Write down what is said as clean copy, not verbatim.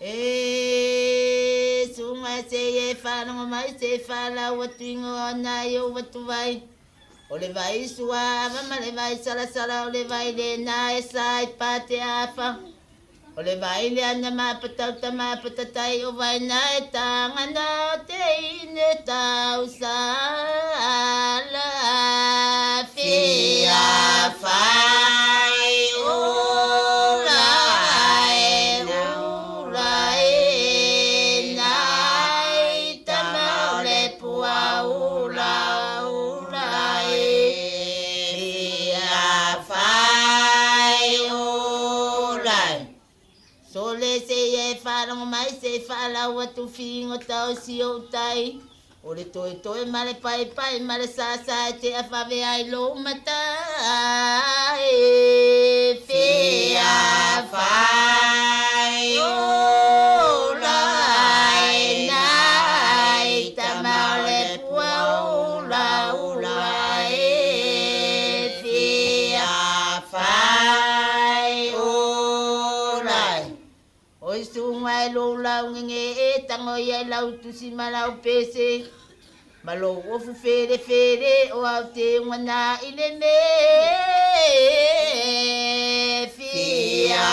E suga e se e faalogo mai se faalau atu igoa nai ou atuvai. O le vai suaava ma le vai salasala o le vai lena e sa i Pateafa. O le vai lea na mapatauta mapatatai o vai na e tagana o te ine tausala fia fai ula e ula e nai tama o le pua ula ula e fia fai ula e. Sole se e faalogo mai se faalau atu figota o si ou tai. O le toetoe ma le paepae ma le sasa e te afave ai lou matai. Fia fai ula e nai tama o le pua ula ula e fia fai ula e. Oi suga e lou laugege e tago ia i lau tusi ma lau pese ma lou ofu felefele o au te ugana i le me fia.